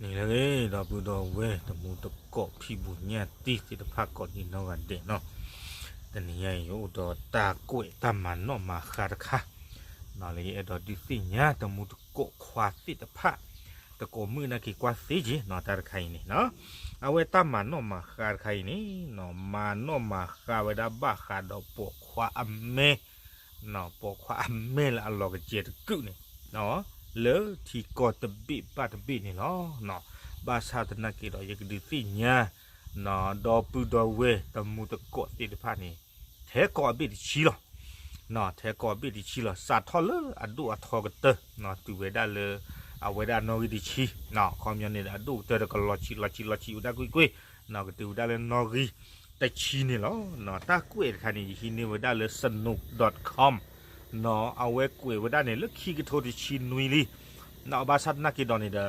နံၤလၢအဂ့ၤ ဒီပုၢ်ဒီဝဲၢ်တံၤသကိးဖံးဘူးညၣ်တံၢ်သ့ၣ်တဖၣ်ကိးဒံးနီၢ်ဂၤဒဲးနီၤ, တနံၤညါအံၤ ယအိၣ်ဒီးတၢ်ကွဲးတၢ်မၤနီၣ်မၤဃါတခါ, လၢယအဲၣ်ဒိးဒုးသ့ၣ်ညါတံၤသကိးခွါသ့ၣ်တဖၣ်, တံၤသကိးမုၣ်နာ်က့ၤကွၢ်သ့က့ၤနီၤ တၢ်တခါအံၤန့ၣ်နီၤ, အဝဲတၢ်မၤနီၣ်မၤဃါတခါအံၤန့ၣ်နီၤ မၤနီၣ်မၤဃါဝဲဒၣ်ဘၣ်ဃးဒီးပိာ်ခွါအမဲ ပိာ်ခွါအမဲလၢအလီၤကစဲၤတကုာ်န့ၣ် လၢထံကီၢ်တဘ့ၣ်ဘၣ်တဘ့ၣ်န့ၣ်လီၤ. ဘၣ်ဆၣ်သနာ်က့ဒီး ယကဒုးသ့ၣ်ညါ ဒီပုၢ်ဒီဝဲၢ်တံၤသကိးသ့ၣ်တဖၣ်န့ၣ် ထဲကီးအဘ့ၣ်တဆံလီၤ. ထဲကီးအဘ့ၣ်တဆံလီၤ. စးထီၣ်လၢအဒိၣ်အထီကတၢၢ် တုၤဝဲဒၣ်လၢ အဝဲဒၣ်နီၣ်ဂံၢ်တဆံ, အခီပညီန့ၣ်ဒီး အဒိၣ်ကတၢၢ်ဒီးကလီၤဆံးလီၤဆံးလီၤဆံးဝဲဒၣ်ကွ့ၢ်ကွ့ၢ်, ကတုၤဝဲဒၣ်လၢနီၣ်ဂံၢ်တဆံန့ၣ်လီၤ. တၢ်ကွဲးတခါန့ၣ် ယဟံးန့ၢ်ဝဲဒၣ်လၢ Snopes dot com အဝဲကွဲးဝဲဒၣ်န့ၣ် လၢခံကထိတဆံနွံလံ. ဘၣ်ဆၣ်သနာ်က့ဒီးန့ၣ်ဒီး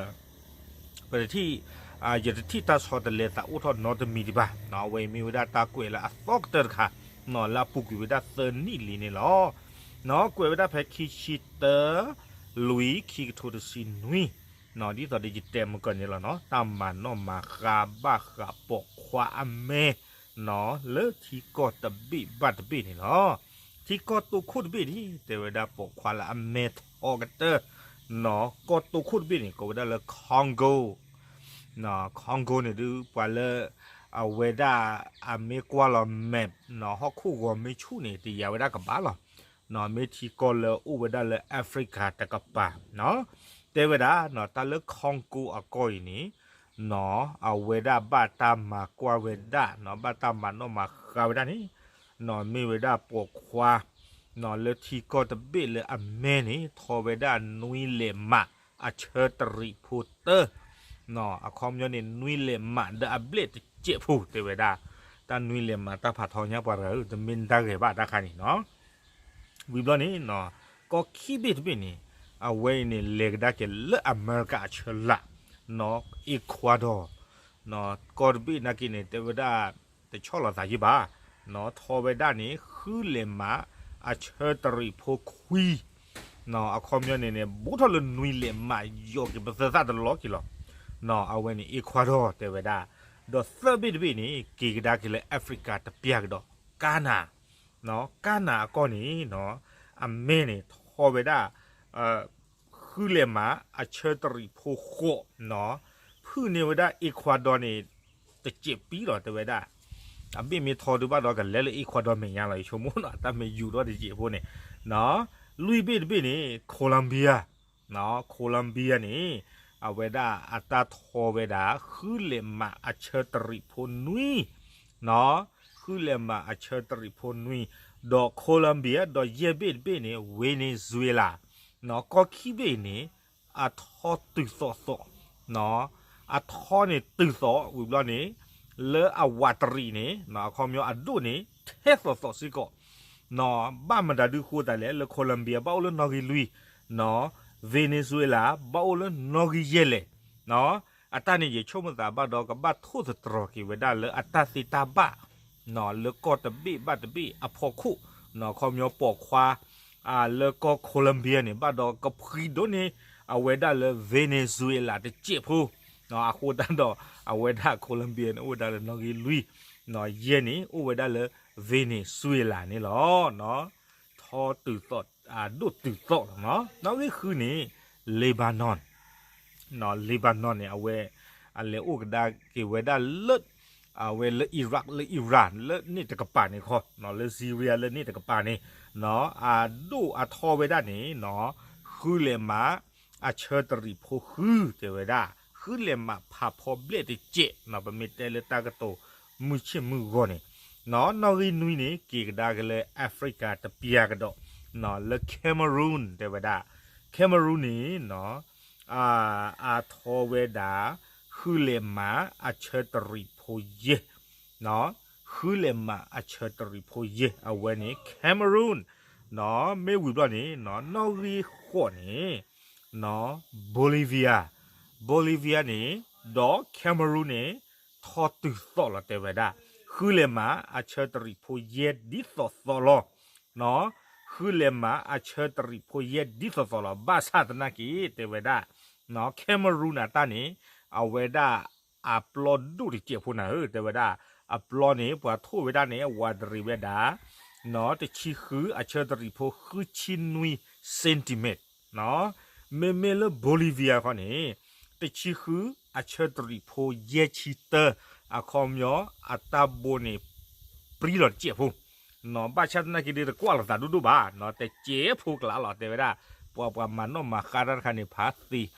ပတထံၣ် ယတထံၣ်တၢ်ဆီတလဲသးအိၣ်ထီၣ်နီတမံၤဒံးဘၣ်. အဝဲအံၤမ့ၢ်ဝဲဒၣ်တၢ်ကွဲးလၢအသီကတၢၢ်တခါ လၢအပူၤကွံာ်ဝဲဒၣ်သၢနံၣ်လံန့ၣ်လီၤ. ကွဲးဝဲဒၣ်ဖဲခံဆံတၢ လွံၢ် ခံကထိတဆံနွံ, ဒ်သိးဒီးယတဲမုၢ်ကီၢ်န့ၣ်လီၤနီၤ, တၢ်မၤနီၣ်မၤဃါဘၣ်ဃးပိာ်ခွါအမဲ လၢထံကီၢ်တဘ့ၣ်ဘၣ်တဘ့ၣ်န့ၣ်လီၤ. ထံကီၢ်တိခိၣ်တဘ့ၣ်န့ၣ် တဲဝဲဒၣ်ပိာ်ခွါလၢအမဲထီကတၢၢ် ကီၢ်တိခိၣ်တဘ့ၣ်န့ၣ် ကိးဝဲဒၣ်လၢ Congo, Congo န့ၣ်ဒုး ပှၤလၢ အဝဲဒၣ် အမ့ၢ်ကွၢ်လီၤ map ဟီၣ်ခိၣ်ဂီၤမ့ၢ်ဆူၣ်န့ၣ် တယာ်ဝဲဒၣ်ကဘၣ်လီၤ. မ့ၢ်ထံကီၢ်လၢအိၣ်ဝဲဒၣ်လၢ Africa တကပၤ တဲဝဲဒၣ် တၢ်လၢ Congo အကီၢ်အံၤန့ၣ် အဝဲဒၣ်ဘၣ်တၢ်မၤကွၢ်ဝဲဒၣ် ဘၣ်တၢ်မၤနီၣ်မၤဃါဝဲဒၣ်န့ၣ် မ့ၢ်ဝဲဒၣ်ပိာ်ခွါ လၢထံကီၢ်တဘ့ၣ်လၢအမဲန့ၣ် ထီဝဲဒၣ်နွံလဲးမးအဆၢတရံးဖိတၢၢ်, အခီပညီန့ၣ် နွံလဲးမးဒီးအဘျဲၣ်တစဲးဖိ တဲဝဲဒၣ်. တၢ်နွံလဲးမးတၢ်ဖးထီညါပှၤတဂၤဧၢ, တမ့ၢ်တၢ်ဂဲၤဘၣ်တၢ်ခါန့ၣ်နီၤ. ဝံၤဘျီန့ၣ် ကီၢ်ခံဘ့ၣ်တဘ့ၣ်န့ၣ် အဝဲအံၤန့ၣ် လဲၤကဒါက့ၤလၢအမဲရကၤအဆၢလာ် Ecuador ကီၢ်တဘ့ၣ်နာ်က့န့ၣ် တဲဝဲဒၣ် တဆီၣ်လီၤသးယံၢ်ဘၣ်, ထီဝဲဒၣ်န့ၣ် ဃုလဲးမးအဆၢတရံးဖိခွံ, အခီပညီန့ၣ်န့ၣ် ဘူးထီၣ်လၢနွံလဲးမး ယိးက့ၤပသၢသၣ်တလီၢ်က့ၤလီၤ. အဝဲန့ၣ် Ecuador တဲဝဲဒၣ်, ဒီးသၢဘ့ၣ်တဘ့ၣ်န့ၣ် က့ၤကဒါက့ၤလၢ Africa တပျၢ်ကဒီး Ghana, Ghana အကီၢ်န့ၣ် အမဲန့ၣ် ထီဝဲဒၣ် ဃုလဲးမးအဆၢတရံးဖိဃိး, ဖုၣ်န့ၢ်ဝဲဒၣ် Ecuador န့ၣ် တစဲးပံလီၤ တဲဝဲဒၣ်. အဘ့ၣ်မ့ၢ်ထီဒုးဘၣ်ဒီး ကလဲၤလၢ Ecuador မဲာ်ညါလီၤ ယဆိကမိၣ်နီၤ, အတၢ်မ့ၢ်ယူၤဒီးတစဲးဖိန့ၣ်, လွံၢ်ဘ့ၣ်တဘ့ၣ်န့ၣ် Colombia, Colombia န့ၣ် အဝဲဒၣ်အတၢ်ထီဝဲဒၣ် ဃုလဲးမးအဆၢတရံးဖိနွံ ဃုလဲးမးအဆၢတရံးဖိနွံ, ဒီး Colombia ဒီးယဲၢ်ဘ့ၣ်တဘ့ၣ်န့ၣ် Venezuela, ကီၢ်ခံဘ့ၣ်အံၤန့ၣ် အထီတုၤသိးသိး, အထီန့ၣ်တုၤသိး ဝံၤဘျီန့ၣ် လၢအဝးတရံးန့ၣ် အခီပညီအဒိၣ်န့ၣ် ထဲသိးသိးစ့ၢ်ကီး, ဘၣ်မတၤဒုးဃိသးလဲၣ် လၢ Colombia ဘၣ်အိၣ်လၢနီၣ်ဂံၢ်လွံၢ်, Venezuela ဘၣ်အိၣ်လၢနီၣ်ဂံၢ်ယဲၢ်လဲၣ်, အတၢ်န့ၣ်ယဆိကမိၣ်သးဘၣ်ဒီး ကဘၣ်ထိၣ်သတြီၤက့ၤဝဲဒၣ်လၢအတၢ်သ့တၢ်ဘၣ် လၢကီၢ်တဘ့ၣ်ဘၣ်တဘ့ၣ်အဖီခိၣ်, အခီပညီပိာ်ခွါ လၢကီၢ် Colombia န့ၣ် ဘၣ်ဒီးကဖှံဒိၣ်န့ၢ် အဝဲဒၣ်လၢ Venezuela တစဲးဖိ, အဃိသတးဒီး အဝဲဒၣ် Colombia န့ၣ် အိၣ်ဝဲဒၣ်လၢနီၣ်ဂံၢ်လွံၢ်, ယဲၢ်န့ၣ် အိၣ်ဝဲဒၣ်လၢ Venezuela န့ၣ်လီၤ. ထီတုၤသိး ဒိၣ်တုၤသိးလီၤ. နီၣ်ဂံၢ်ဃုန့ၣ် Lebanon, Lebanon န့ၣ် အဝဲ အလဲၤအိၣ်ကဒါက့ၤဝဲဒၣ်လၢ အဝဲလၢ Iraq လၢ Iran လၢန့ၣ်တကပၤန့ၣ်ခီ, လၢ Syria လၢန့ၣ်တကပၤန့ၣ်, အဒိၣ်အထီဝဲဒၣ်န့ၣ် ဃုလဲးမး အဆၢတရံးဖိဃု တဲဝဲဒၣ်, ဃုလဲးမးဖးဖီဘျဲၣ်တစဲး, ပမ့ၢ်တဲလၢတၢ်ကတိၤမုၢ်ဆ့ၣ်မုၢ်ဂီၤန့ၣ်, နီၣ်ဂံၢ်နွံန့ၣ် က့ၤကဒါက့ၤလၢ Africa တပျၢ်ကဒီး, လၢ Cameroon တဲဝဲဒၣ်, Cameroon န့ၣ် အထီဝဲဒၣ် ဃုလဲးမးအဆၢတရံးဖိယဲၢ်, ဃုလဲးမးအဆၢတရံးဖိယဲၢ် အဝဲန့ၣ် Cameroon, မ့ၢ်ဝံၤဘျီန့ၣ် နီၣ်ဂံၢ်ဃိးန့ၣ် Bolivia, Bolivia န့ၣ် ဒီး Cameroon န့ၣ် ထီတုၤသိးလီၤ တဲဝဲဒၣ်, ဃုလဲးမးအဆၢတရံးဖိယဲၢ်ဒ်သိးသိးလီၤ. ဃုလဲးမးအဆၢတရံးဖိယဲၢ်ဒ်သိးသိးလီၤ. ဘၣ်ဆၣ်သနာ်က့ တဲဝဲဒၣ် Cameroon အတၢ်န့ၣ် အဝဲဒၣ်အပျီဒိၣ်တစဲးဖိနၤဧၢ တဲဝဲဒၣ်, အပျီန့ၣ် ပှၤထိၣ်ဝဲဒၣ်န့ၣ် ဝးတရံးဝဲဒၣ် နီၣ် တဆံဃု အဆၢတရံးဖိ ဃုဆံနွံ centimeter နီၣ်. မ့မ့ၢ်လၢ Bolivia ခီန့ၣ် တဆံဃု အဆၢတရံးဖိ ယဲၢ်ဆံတၢ အခီပညီ အတၢ်ဘိန့ၣ် ပြံလီၤတစဲးဖိ နီၣ်. ဘၣ်ဆၣ်သနာ်က့ဒုး တကွၢ်လိာ်သးဒိၣ်ဒိၣ်ဘၣ် နီၣ်, တစဲးဖိကျါလီၤ တဲဝဲဒၣ်. ပှၤ ပှၤမၤနီၣ်မၤဃါတၢ်တခါန့ၣ် ဖးသ့ နီၣ်,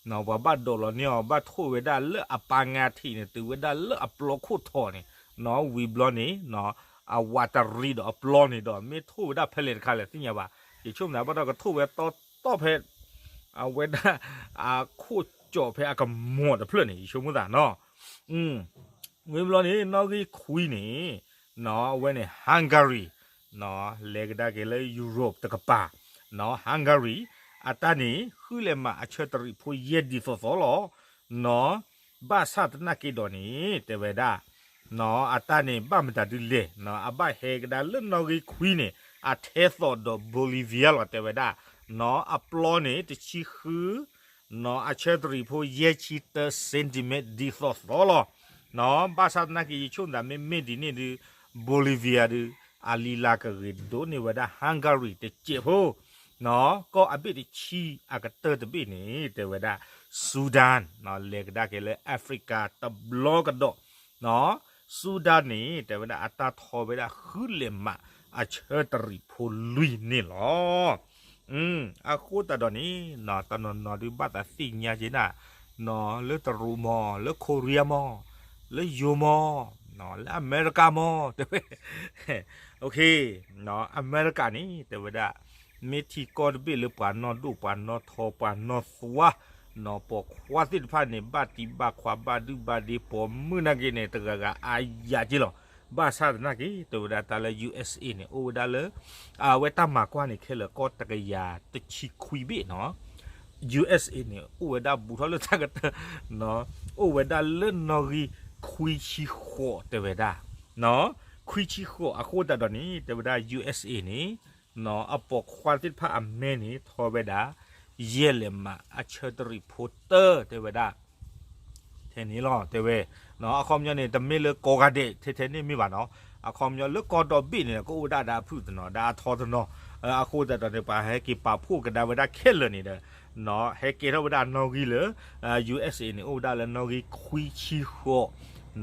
ပှၤဘၣ်ဒိးလီၤန့ၢ်အီၤ ဘၣ်ထိၣ်ဝဲဒၣ်လၢအပၢ်ငါထံးန့ၣ် တုၤဝဲဒၣ်လၢအပျီခိၣ်ထီန့ၣ် နီၣ်, ဝံၤဘျီန့ၣ် နီၣ်, အဝးတရံးဒီးအပျီန့ၣ်ဒီး မ့ၢ်ထိၣ်ဝဲဒၣ်ဖဲလဲၣ်တခါလဲၣ် သ့ၣ်ညါဘၣ်. ယဆိကမိၣ်သးဘၣ်ဒီး ကထိၣ်ဝဲတီတီဖဲ အဝဲဒၣ် အခိၣ်ကၠီၣ်ဖဲအကမီၤတဖျၢၣ်န့ၣ် ယဆိကမိၣ်သးနီၣ်. ဝံၤဘျီန့ၣ် နီၣ်ဂံၢ်ခွံန့ၣ် နီၣ်, အဝဲန့ၣ် Hungary နီၣ်, လဲၤကဒါက့ၤလၢ Europe တကပၤ နီၣ်, Hungary အတၢ်န့ၣ် ဃုလဲၤမးအဆၢတရံးဖိယဲၢ်ဒ်သိးသိးလီၤ နီၣ်. ဘၣ်ဆၣ်သနာ်က့ဒီးန့ၣ် တဲဝဲဒၣ် နီၣ်, အတၢ်န့ၣ် ဘၣ်မတၤဒုလဲၣ် နီၣ်, အဘၣ်ဟဲကဒါလၢနီၣ်ဂံၢ်ခွံန့ၣ် အထဲသိးဒီး Bolivia လီၤ တဲဝဲဒၣ်, နီၣ်, အပျီန့ၣ် တဆံဃု နီၣ်, အဆၢတရံးဖိ ယဲၢ်ဆံတၢ centimeter ဒ်သိးသိးလီၤ နီၣ်. ဘၣ်ဆၣ်သနာ်က့ ယဆိကမိၣ်သးမ့မ့ၢ်ဒ်န့ၣ်ဒုး Bolivia ဒုး အလံၤလၤကဂ့ၤဒိၣ်န့ၢ်ဝဲဒၣ် Hungary တစဲးဖိ နီၣ်, ကီၢ်အဘ့ၣ်တဆံအကတၢၢ်တဘ့ၣ်န့ၣ် တဲဝဲဒၣ် Sudan နီၣ်, လဲၤကဒါက့ၤလၢ Africa တဘျီကဒီး နီၣ်. Sudan န့ၣ် တဲဝဲဒၣ် အတၢ်ထီဝဲဒၣ် ဃုလဲၤမးအဆၢတရံးဖိလွံၢ်န့ၣ်လီၤ. အဃိသတးဒီးန့ၣ် နီၣ်, တနီၤနီၤဒုး ဘၣ်သးသ့ၣ်ညါက့ၤနၤ နီၣ်, လၢတရူးမီၢ်, လၢ Korea မီၢ်, လၢယိၤမီၢ်, နီၣ်, လၢအမဲရကၤမီၢ် တဲဝဲ နီၣ်, အမဲရကၤန့ၣ် တဲဝဲဒၣ် မ့ၢ်ထံကီၢ်တဘ့ၣ်လၢပှၤနီၢ်ဒိၣ် ပှၤနီၢ်ထီ ပှၤနီၢ်သွါ နီၣ်, ပိာ်ခွါသ့ၣ်တဖၣ်န့ၣ် ဘၣ်တံၢ်ဘၣ်ခွါ ဘၣ်ဒုၣ်ဘၣ်ဒ့ ပိာ်မုၣ်နာ်က့န့ၣ် တဂၤဂၤအါယၤက့လီၤ. ဘၣ်ဆၣ်သနာ်က့ တဲဝဲဒၣ် တၢ်လၢ USA န့ၣ် အိၣ်ဝဲဒၣ်လၢ အဝဲတၢ်မၤကွၢ်န့ၣ် ခဲလၢာ် ကီၢ်တကယၤတဆံခွံဘ့ၣ် နီၣ်. USA န့ၣ် အိၣ်ဝဲဒၣ်ဘူးထီၣ်လၢတၢ်ကတၢၢ် နီၣ်, အိၣ်ဝဲဒၣ်လၢနီၣ်ဂံၢ်ခွံဆံဃိး တဲဝဲဒၣ်, နီၣ်, ခွံဆံဃိး အဃိသတးဒီးန့ၣ် တဲဝဲဒၣ် USA န့ၣ် နီၣ်, အပိာ်ခွါသ့ၣ်တဖၣ်အမဲန့ၣ် ထီဝဲဒၣ် ယဲၢ်လဲၤမးအဆၢတရံးဖိတၢ တဲဝဲဒၣ် ထဲန့ၣ်လီၤ တဲဝဲ, နီၣ်, အခီပညီန့ၣ် တမ့ၢ်လၢကိးဂၤဒဲးထဲထဲန့ၣ်မ့ၢ်ဘၣ်နီၣ်, အခီပညီလၢကီၢ်ဒီဘ့ၣ်န့ၣ် ကအိၣ်ဝဲဒၣ်ဒီးအဖုၣ်တနီၤ ဒီးအထီတနီၤ, အဃိသတးဒီးန့ၣ် ပှၤဟဲက့ၤပာ်ဖှိၣ်ကဒါဝဲဒၣ်ခဲလၢာ်န့ၣ်ဒီး နီၣ်, ဟဲကဲထီၣ်ဝဲဒၣ်နီၣ်ဂံၢ်လၢ USA န့ၣ် အိၣ်ဝဲဒၣ်လၢနီၣ်ဂံၢ်ခွံဆံဃိး,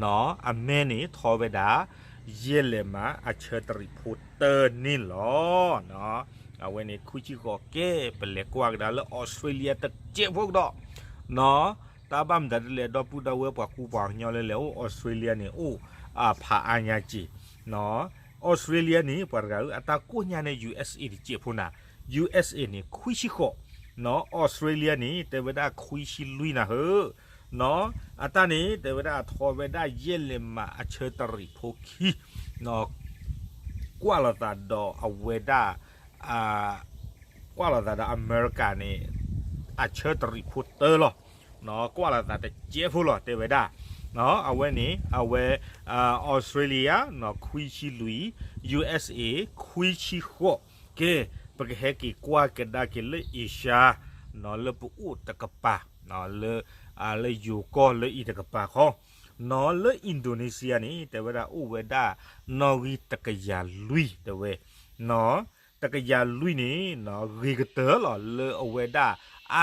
နီၣ်, အမဲန့ၣ်ထီဝဲဒၣ် ယဲၢ်လဲၤမးအဆၢတရံးဖိတၢန့ၣ်လီၤ. အဝဲန့ၣ်ခွံဆံဃိး ကဲ ပလဲၤကွၢ်ကဒါလၢ Australia တစဲးဖိကဒီး, နီၣ်, တၢ်ဘၣ်မတၤဒ်လဲၣ် ဒီပုၢ်ဒီဝဲၢ်ပှၤကူပှၤကညီလၢလဲၤအိၣ် Australia န့ၣ် အိၣ်ဖးအါညါက့ၤ, နီၣ်, Australia န့ၣ် ပှၤတဂၤဧၢ အတၢ်ကိၢ်ညါန့ၣ် USA တစဲးဖိနၤ, USA န့ၣ် ခွံဆံဃိး, နီၣ်, Australia န့ၣ် တဲဝဲဒၣ်ခွံဆံလွံၢ်နၤဧၢ နီၣ်, အတၢ်န့ၣ် တဲဝဲဒၣ်ထီဝဲဒၣ်ယဲၢ်လဲၤမးအဆၢတရံးဖိခံ, နီၣ်, ကွၢ်လိာ်သးဒီးအဝဲဒၣ် ကွၢ်လိာ်သးဒီးအမဲရကၤန့ၣ် အဆၢတရံးဖိတၢလီၤ, နီၣ်, ကွၢ်လိာ်သးတစဲးဖိလီၤ တဲဝဲဒၣ်, နီၣ်, အဝဲန့ၣ် အဝဲ Australia နီၣ် ခွံဆံလွံၢ်, USA ခွံဆံဃိး, ကဲ ပကဟဲက့ၤကွၢ်ကဒါက့ၤလၢ Asia နီၣ်, လၢပအိၣ်တကပၤ, နီၣ်, လၢ လၢယိၤကီၢ်လၢအံၤတကပၤခီ, နီၣ်, လၢ Indonesia န့ၣ် တဲဝဲဒၣ်အိၣ်ဝဲဒၣ် နီၣ်ဂံၢ်တကယၤလွံၢ် တဲဝဲ, နီၣ်, တကယၤလွံၢ်န့ၣ် နီၣ်, ဂ့ၤကတၢၢ်လီၤ လၢအဝဲဒၣ်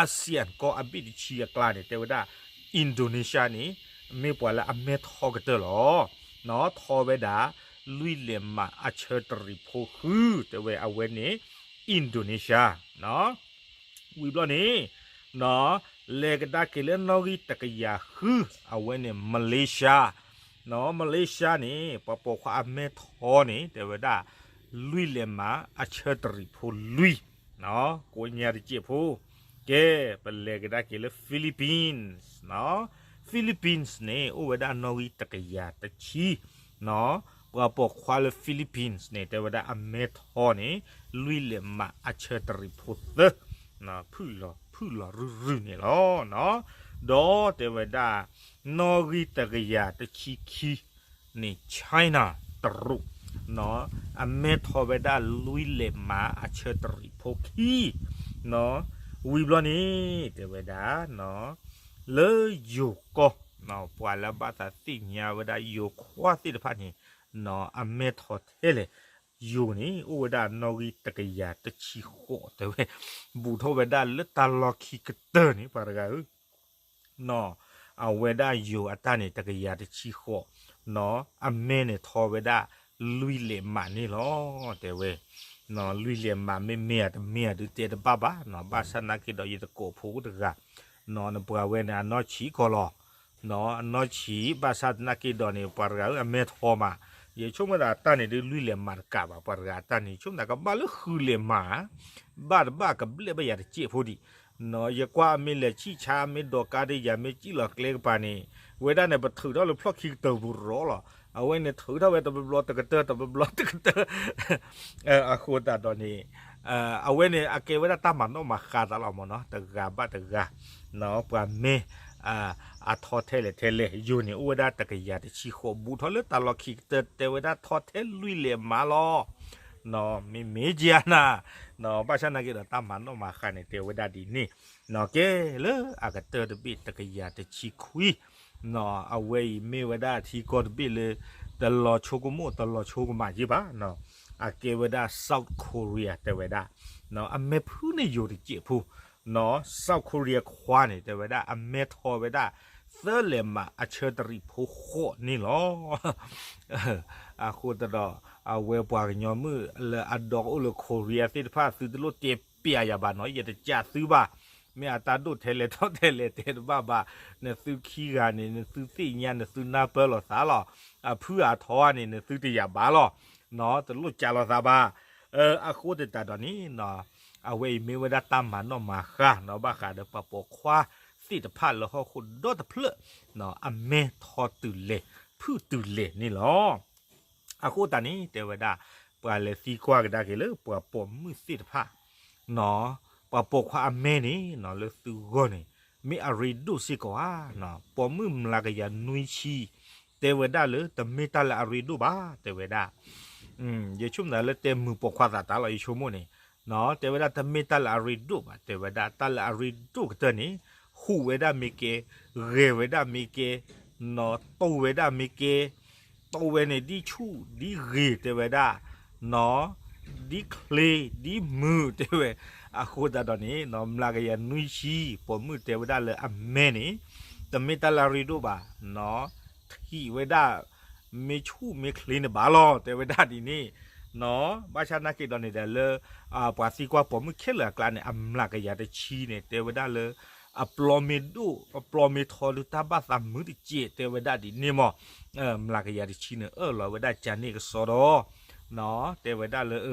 ASEAN ကီၢ်အဘ့ၣ်တဆံအကျါန့ၣ် တဲဝဲဒၣ် Indonesia န့ၣ် မ့ၢ်ပှၤလၢအမဲထီကတၢၢ်လီၤ, နီၣ်, ထီဝဲဒၣ် လွံၢ်လဲၤမးအဆၢတရံးဖိဃု တဲဝဲအဝဲန့ၣ် Indonesia, နီၣ်, ဝံၤဘျီန့ၣ် နီၣ်, လဲၤကဒါက့ၤလၢနီၣ်ဂံၢ်တကယၤဃု အဝဲန့ၣ် Malaysia, နီၣ်, Malaysia န့ၣ် ပှၤပိာ်ခွါအမဲထီန့ၣ် တဲဝဲဒၣ် လွံၢ်လဲၤမးအဆၢတရံးဖိလွံၢ်, နီၣ်, ကိးညါတစဲးဖိ, ကဲ ပလဲၤကဒါက့ၤလၢ Philippines, နီၣ်, Philippines န့ၣ် အိၣ်ဝဲဒၣ်နီၣ်ဂံၢ်တကယၤတဆံ, နီၣ်, ပှၤပိာ်ခွါလၢ Philippines န့ၣ် တဲဝဲဒၣ်အမဲထီန့ၣ် လွံၢ်လဲၤမးအဆၢတရံးဖိသၢ, နီၣ်, ဖုၣ်လီၤ ဖုၣ်လီၤရုၢ်ရုၢ်န့ၣ်လီၤ, နီၣ်, ဒီးတဲဝဲဒၣ် နီၣ်ဂံၢ်တကယၤတဆံခံန့ၣ် China တရူး, နီၣ်, အမဲထီဝဲဒၣ်လွံၢ်လဲၤမးအဆၢတရံးဖိခံ, နီၣ်, ဝံၤဘျီန့ၣ် တဲဝဲဒၣ်, နီၣ် လၢယိၤကီၢ်, ပှၤလၢဘၣ်သးသ့ၣ်ညါဝဲဒၣ်ယိၤခွါသ့ၣ်တဖၣ်န့ၣ်, အမဲထီၣ်ထဲလဲၣ်, ယိၤန့ၣ် အိၣ်ဝဲဒၣ်နီၣ်ဂံၢ်တကယၤတဆံဃိးတဲဝဲ, ဘူးထီၣ်ဝဲဒၣ်လၢတၢ်လီၢ်ခံကတၢၢ်န့ၣ် ပှၤတဂၤဧၢ အဝဲဒၣ်ယိၤအတၢ်န့ၣ် တကယၤတဆံဃိး, အမဲန့ၣ်ထီဝဲဒၣ် လွံၢ်လဲးမးန့ၣ်လီၤ, တဲဝဲ, လွံၢ်လဲးမး မ့မ့ၢ်ဧါတမ့ၢ်ဧါဒုးတဲတဘၣ်ဘၣ်, ဘၣ်ဆၣ်နာ်က့ဒီးယတကိးဖိတဂၤ, နပှၤဝဲန့ၣ် အနီၢ်ဆံးကီးလီၤ, အနီၢ်ဆံး ဘၣ်ဆၣ်နာ်က့ဒီးန့ၣ် ပှၤတဂၤဧၢ အမဲထီမး, ယဆိကမိၣ်သးအတၢ်န့ၣ်ဒုး လွံၢ်လဲးမးတကးဘၣ်, ပှၤတဂၤအတၢ်န့ၣ် ဆိကမိၣ်သးကဘၣ်လၢဃုလဲးမး, ဘၣ်တဘၣ်ကဘျဲၣ်ဘၣ်ယၤတစဲးဖိဒံး, ယကွၢ်အမ့ၢ်လဲၤဆံၣ်ဆါ မ့ၢ်ဒိးကါဒ်ယၤ မ့ၢ်စံၣ်လီၤကျဲကပၤန့ၣ်, ဝဲဒၣ်န့ၣ် ပထုးထီၣ်လၢဖျီၣ်ခံကတၢၢ်ပူၤရီလီၤ, အဝဲန့ၣ်ထုးထီၣ်ဝဲတဘျီဘျီတကတၢၢ် တဘျီဘျီတကတၢၢ်, အဃိသတးဒီးန့ၣ်, အဝဲန့ၣ် အကဲဝဲဒၣ်တၢ်မၤနီၣ်မၤဃါသးလီၤမ့ၢ်နီၤ, တဂၤဘၣ်တဂၤ, ပှၤမ့ၢ် အထီထဲလဲၣ်ထဲလဲၣ်, ယိၤန့ၣ် အိၣ်ဝဲဒၣ်တကယၤတဆံဃိး ဘူးထီၣ်လၢတၢ်လီၢ်ခံကတၢၢ် တဲဝဲဒၣ်ထီထဲလွံၢ်လဲးမးလီၤ, မ့မ့ၢ်ကယၤနၤ, ဘၣ်ဆၣ်နာ်က့ဒီးတၢ်မၤနီၣ်မၤဃါန့ၣ် တဲဝဲဒၣ်ဒ်န့ၣ်, ကဲလၢအကတၢၢ်တဘ့ၣ်တကယၤတဆံခွံ, အဝဲအံၤမ့ၢ်ဝဲဒၣ်ထံကီၢ်တဘ့ၣ်လၢ တလီၤဆိကမိၣ်တလီၤဆိကမးက့ဘၣ်, အကဲဝဲဒၣ် South Korea တဲဝဲဒၣ်, အမဲဖုန့ၢ်ယိၤတစဲးဖိ, South Korea ခွါန့ၣ် တဲဝဲဒၣ် အမဲထီဝဲဒၣ် သၢလဲးမးအဆၢတရံးဖိဃိးန့ၣ်လီၤ. အဃိသတးဒီး အဝဲပှၤကညီမုၣ်လၢအဒီကအိၣ်လၢ Korea သ့ၣ်တဖၣ် သုတလိၣ်တဲပျးယၤဘၣ်နီၤ, ယတကးသုဘၣ်, မ့ၢ်အတၢ်ဒိၣ်ထဲလဲၣ်ထီၣ်ထဲလဲၣ်တဲတဘၣ်ဘၣ်, နသုခံဂၤန့ၣ် နသုသ့ၣ်ညါ နသုနၢ်ပၢၢ်လိာ်သးလီၤ, အဖုအထီန့ၣ် နသုတယာ်ဘၣ်လီၤ, တလိၣ်ကးလိာ်သးဘၣ်, အဃိသတးဒီးန့ၣ် အဝဲအံၤမ့ၢ်ဝဲဒၣ်တၢ်မၤနီၣ်မၤဃါနီၤ, ဘၣ်ဃးဒီးပှၤပိာ်ခွါသ့ၣ်တဖၣ်လၢဟီၣ်ခိၣ်ဒီတဖျၢၣ်, အမဲထီတုၤလဲၤ ဖုတုၤလဲၤန့ၣ်လီၤ. အဃိသတးန့ၣ် တဲဝဲဒၣ် ပှၤလဲၤသံကွၢ်ကဒါက့ၤလၢပှၤပိာ်မုၣ်သ့ၣ်တဖၣ်, ပှၤပိာ်ခွါအမဲန့ၣ် လၢသုဂီၢ်န့ၣ် မ့ၢ်အရ့ဒိၣ်စ့ၢ်ကီးဧါ, ပိာ်မုၣ်မျးကယၤနွံဆံ တဲဝဲဒၣ်လၢတမ့ၢ်တၢ်လၢအရ့ဒိၣ်ဘၣ် တဲဝဲဒၣ်, ယဆိကမိၣ်သးလၢတဲမုာ်ပိာ်ခွါသးတၢ်လီၤ ယဆိကမိၣ်န့ၣ်, တဲဝဲဒၣ်တမ့ၢ်တၢ်လၢအရ့ဒိၣ်ဘၣ် တဲဝဲဒၣ် တၢ်လၢအရ့ဒိၣ်ကတၢၢ်န့ၣ် ဟူးဝဲဒၣ်မ့ၢ်ကဲ, ဂဲၤဝဲဒၣ်မ့ၢ်ကဲ, နီၤတိၢ်ဝဲဒၣ်မ့ၢ်ကဲ, တိၢ်ဝဲန့ၣ်ဒ်ဆူၣ်ဒ်ဂ့ၤတဲဝဲဒၣ်, နီၤ ဒ်ချ့ ဒ်မုာ်တဲဝဲ, အဃိသတးဒီးန့ၣ် မျးကယၤနွံဆံ ပိာ်မုၣ်တဲဝဲဒၣ်လၢအမဲန့ၣ် တမ့ၢ်တၢ်လၢအရ့ဒိၣ်ဘၣ်, နီၤ ထံၣ်ဝဲဒၣ် မ့ၢ်ဆူၣ်မ့ၢ်ချ့န့ၣ်ဘၣ်လီၤ တဲဝဲဒၣ်ဒ်န့ၣ်, နီၤ ဘၣ်ဆၣ်နာ်က့ဒီးန့ၣ်ဒီးလၢ ပှၤသံကွၢ်ပိာ်မုၣ်ခဲလၢာ်အကျါန့ၣ် အမျးကယၤတဆံန့ၣ် တဲဝဲဒၣ်လၢ အပျီမ့ၢ်ဒိၣ် အပျီမ့ၢ်ထီဒုးတၢ်ဘၣ်သးမုာ်တစဲး တဲဝဲဒၣ်ဒ်န့ၣ်မး, မျးကယၤတဆံန့ၣ် အၢၣ်လီၤဝဲဒၣ်ကန့ၢ်ကစီဒီး, နီၤ တဲဝဲဒၣ်လၢ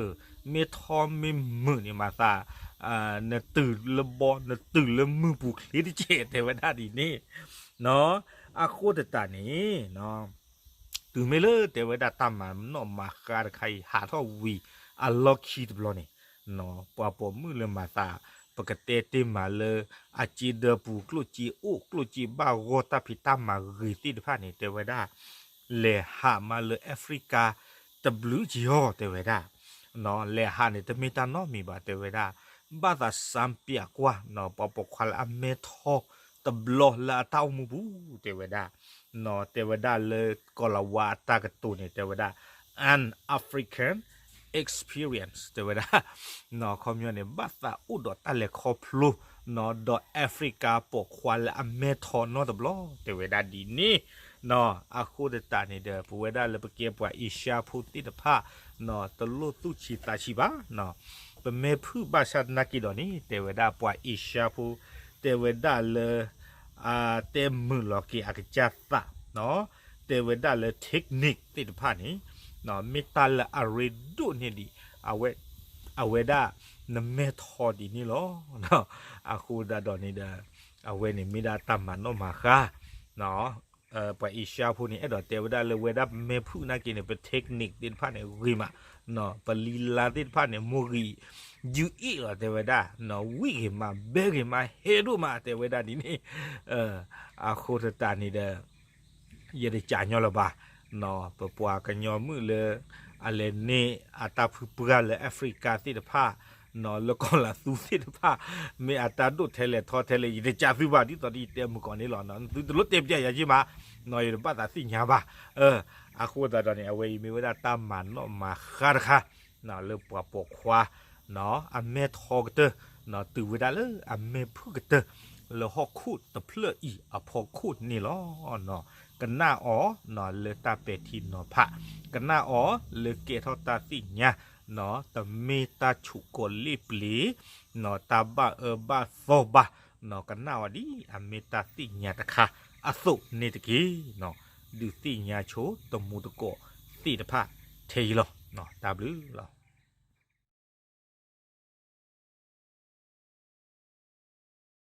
မ့ၢ်ထီမ့ၢ်မုာ်န့ၣ်မၤသး နတုၤလၢဘီ နတုၤလၢမုၢ်ပူၤချ့တစဲး တဲဝဲဒၣ်ဒ်န့ၣ်, နီၤ အဃိသတးန့ၣ် တုၤမ့ၢ်လၢတဲဝဲဒၣ်တၢ်မၤနီၣ်မၤဃါတခါအံၤ ဟးထီၣ်ဝံၤအလီၢ်ခံတဘျီန့ၣ်, ပှၤပိာ်မုၣ်လၢမၤသး ပကတဲတ့ၢ်မးလၢ အစ့ဒၢပူၤ ကျိၣ်စ့အိၣ် ကျိၣ်စ့ဘၣ်ဂီၢ် တၢ်ဖံးတၢ်မၤဂ့ၤသ့ၣ်တဖၣ်န့ၣ် တဲဝဲဒၣ် လဲၤဟးမးလၢ Africa တဘျုးက့ၤအီၤ တဲဝဲဒၣ်, နီၤ လဲၤဟးန့ၣ်တမ့ၢ်တၢ်နီတမံၤဘၣ် တဲဝဲဒၣ်, ဘၣ်သးစၢ်ပျးကွၢ် နီၤ ပှၤပိာ်ခွါလၢအမဲထီတဘျီလၢအတၢ်အိၣ်မူပူၤ တဲဝဲဒၣ်, နီၤ တဲဝဲဒၣ်လၢကီၤလၤဝါအတၢ်ကတိၤန့ၣ် တဲဝဲဒၣ် an African experience တဲဝဲဒၣ်, နီၤ ခီပညီန့ၣ် ဘၣ်သးအိၣ်ဒီးတၢ်လဲၤခီဖျိ နီၤ ဒီး Africa ပိာ်ခွါလၢအမဲထီနီတဘျီ တဲဝဲဒၣ်ဒ်န့ၣ်, နီၤ အဃိသတးန့ၣ်ဒီး ပဝဲဒၣ်လၢပကဲပှၤအ့ရှါဖိသ့ၣ်တဖၣ် နီၤ တလိၣ်သူၣ်ဆံးသးဆံးဘၣ်, နီၤ ပမဲဖုၣ်ဘၣ်ဆၣ်သနာ်က့ဒီးန့ၣ် တဲဝဲဒၣ်ပှၤအ့ရှါဖိ တဲဝဲဒၣ်လၢ တဲမုာ်လီၤက့ၤအကစၢ်သး နီၤ တဲဝဲဒၣ်လၢ technique သ့ၣ်တဖၣ်န့ၣ် နီၤ မ့ၢ်တၢ်လၢအရ့ဒိၣ်န့ၢ်ဒံး အဝဲဒၣ် နမဲထီဒ်န့ၣ်လီၤ. အဃိသတးဒီးန့ၣ်ဒီး အဝဲန့ၣ်မ့ၢ်ဒၣ်တၢ်မၤနီၣ်မၤဃါ ပှၤအ့ရှါဖိန့ၣ် အဲၣ်ဒိးတဲဝဲဒၣ်လၢဝဲဒၣ်မဲဖုၣ်နာ်က့န့ၣ် ပ technique သ့ၣ်တဖၣ်န့ၣ် ဂ့ၤမး, နီၤ ပလံာ်လါသ့ၣ်တဖၣ်န့ၣ် မိၢ်ဂံၢ် ယုၢ်အ့ၣ်လီၤ တဲဝဲဒၣ်, နီၤ ဝံၣ်ဂ့ၤမး ဘဲဂ့ၤမး ဟဲဒိၣ်မး တဲဝဲဒၣ်ဒ်န့ၣ်, အဃိသတးန့ၣ်ဒီး ယတကးညီလၢၤဘၣ်, နီၤ ပပှၤကညီမုၣ်လၢ အလဲၤန့ၢ်အတၢ်ဖုပှၢ်လၢ Africa သ့ၣ်တဖၣ် လၢကီၢ်လၤသူသ့ၣ်တဖၣ် မ့ၢ်အတၢ်ဒိၣ်ထဲလဲၣ်ထီထဲလဲၣ် ယတကးသုဘၣ် ဒ်သိးဒီးယတဲမုၢ်ကီၢ်န့ၣ်လီၤ. သုတလိၣ်တဲပျဲယၤက့မး, ယတဘၣ်သးသ့ၣ်ညါဘၣ်. အဃိသတးဒီးန့ၣ် အဝဲအံၤမ့ၢ်ဝဲဒၣ်တၢ်မၤနီၣ်မၤဃါတခါ လၢပှၤပိာ်ခွါ အမဲထီကတၢၢ် တုၤဝဲဒၣ်လၢအမဲဖုၣ်ကတၢၢ် လၢဟီၣ်ခိၣ်တဖျၢၣ်အံၤအဖီခိၣ်န့ၣ်လီၤ. ကနၣ်အီၤလၢတၢ်ပဲာ်ထံနီၤဖး, ကနၣ်အီၤလၢကဲထီၣ်တၢ်သ့ၣ်ညါ, တမ့ၢ်တၢ်ဆူးကီးလ့ၣ်ပျ့ၤ, တၢ်ဘၣ်အၢဘၣ်သီဘၣ်, ကနၣ်အီၤဒ်အမ့ၢ်တၢ်သ့ၣ်ညါတခါအသိးန့ၣ်တက့ၢ်. ဒုးသ့ၣ်ညါဆိတမူတကိးသ့ၣ်တဖၣ်ထဲအံၤလီၤ. တၢ်ဘျုးလီၤ.